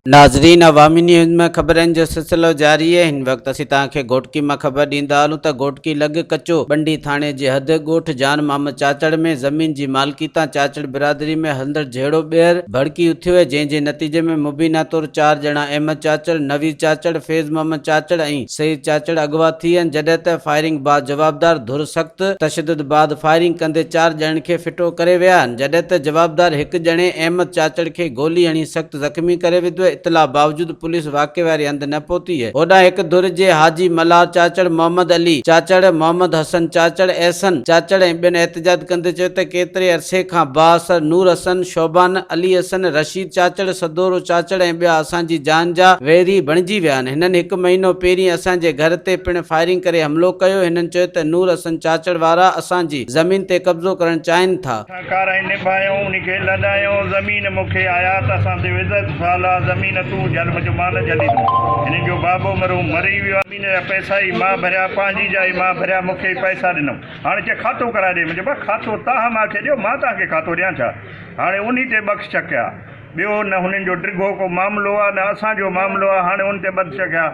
ناظرين عوامي نيوز ۾ خبرن جو سلسلو جاري آهي هن وقت اسين توهان کي گهوٽڪي مان خبر ڏيندا هلون ته گهوٽڪي لڳ ڪچو ٻنڊي ٿاڻي جي حد ڳوٺ جان محمد چاچڙ ۾ زمين جي مالڪي تان چاچڙ برادري ۾ هلندڙ جهيڙو ٻيهر ڀڙڪي اٿيو آهي جنهن جي نتيجي ۾ مبينا طور چار ڄڻا احمد چاچڙ، نويد چاچڙ، فيض محمد چاچڙ ۽ سعيد چاچڙ اغوا ٿي ويا آهن جڏهن ته فائرنگ بعد جوابدار ڌر سخت تشدد بعد فائرنگ ڪندي چار ڄڻن کي ڦٽو ڪري ويا آهن جڏهن ته جوابدار هڪ ڄڻي احمد چاچڙ کي گولي هڻي سخت زخمي ڪري وڌو، اطلاع باوجود پوليس واقعي واري هنڌ نه پهتي، هوڏانهن هڪ ڌر جي حاجي ملهار چاچڙ، محمد علي چاچڙ، محمد حسن چاچڙ، احسن چاچڙ ۽ ٻين احتجاج ڪندي چيو ته ڪيتري عرصي کان بااثر نور حسن، شعبان، علي حسن، رشيد چاچڙ، سدورو چاچڙ ۽ ٻيا اسان جي جان جا ويري بڻجي ويا آهن، هنن هڪ مهينو پهرين اسان جي گهر تي پڻ فائرنگ ڪري حملو ڪيو، هنن چيو ته نور حسن چاچڙ وارا اسان جي زمين تي قبضو ڪرڻ چاهين ٿا. اسان ڪارائين نڀايون، انهي کي لڏايون، زمين مون کي آيا ته اسان تي عزت سال آ، زمين تون جهل منهنجو مان نه جهليندم، هنن جو بابو مرحوم مري ويو آ، زمين جا پئسا ئي مان ڀريا، پنهنجي جا ئي مان ڀريا، مون کي ئي پئسا ڏنم، هاڻي چئي کاتو ڪرائي ڏي، منهنجو ڀاء کاتو تهان مان کي ڏيو، مان تهان کي کاتو ڏيان ڇا؟ هاڻي انهي تي ٻک ڇڪيا، ٻيو نه هنن جو ڊگهو ڪو معاملو آ نه اسان جو معاملو آ، هاڻي ان تي ٻڌ ڇڪيا.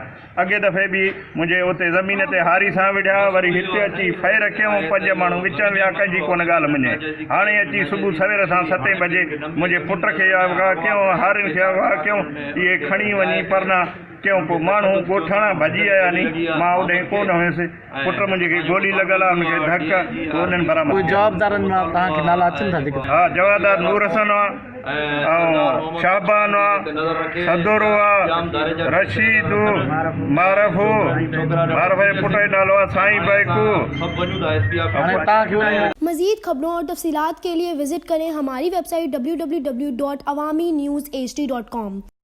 اڳئين دفعي به منهنجي اتي زمين تي هاري سان وڙهيا، وري هتي اچي فير ڪيائون، پنج ماڻهو وچان ويا، ڪنهن جي ڪونه ڳالهه مڃي. هاڻي اچي صبح سوير سان ستين بجي منهنجي پٽ کي اغوا ڪيائون، هارين کي اغوا ڪيائون، اهي کڻي وڃي پرنا ڪيائون، پوء ماڻهو ڳوٺاڻا ڀڄي آيا ني، مان اوڏهين ڪونه هيس، پٽ منهنجي کي گولي لڳل آ، هن کي ڌڪ، پوء انهن برآمد ڪوئي ڪيا. جوابدارن مان توهان کي نالا اچن ٿا جيڪي. ها جوابدار نور حسن آ. ۽ شعبان آ، سدورو آ، رشيد، معرف، معرف جي پٽ جو نالو آ سائين بئڪو. هاڻي توهان کي انهن. مزيد خبرون اور تفصيلات ڪي ليي وزٽ ڪرين هماري website www.awamiNewsHD.com.